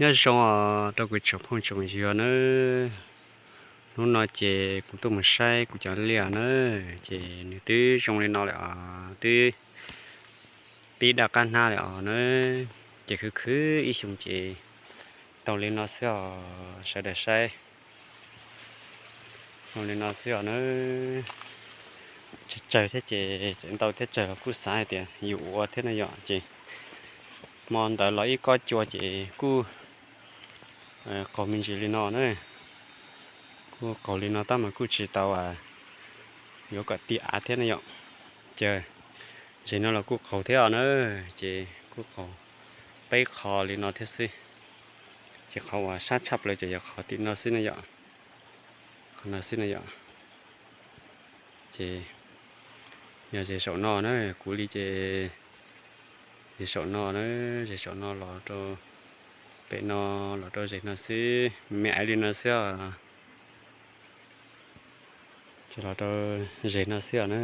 Nyob zoo os rau kuv tsoom phooj tsoom ywg nawb. Hnub no ces kuv tuaj mus saib kuv cov liaj nawb, ces nws twb zoo li no lawm os, twb pib daj qab hnab lawm os nawb. Ces khwv khwv ib xyoos ces tau li no xwb os sawv daws saib. Tau li no xwb os nawb. Tsawg tsawg thiab ces tseem ntau thiab, tsawg los kuj xav hais tias yus ua thiab no yom, ces hmo ntawd los ib kob cua ces kuj qaug me ntsis li no na. Kuj qaug li no tab mas kuj tsis tau yuav kom ti av thiab no yom. Ces zes no los kuj qaug thiab os na, ces kuj qaug peb qho li no thiab xwb. Ces qhov uas sab tshaj plaws ces yog qhov tim no xwb na yom. Qhov no xwb na yom. Ces yog zes saum no na, kuv li ces zes saum no na, zes saum no los rau pem no, los rau zes no xwb, me me aiv li no xwb os. Ces los rau zes no xwb os na.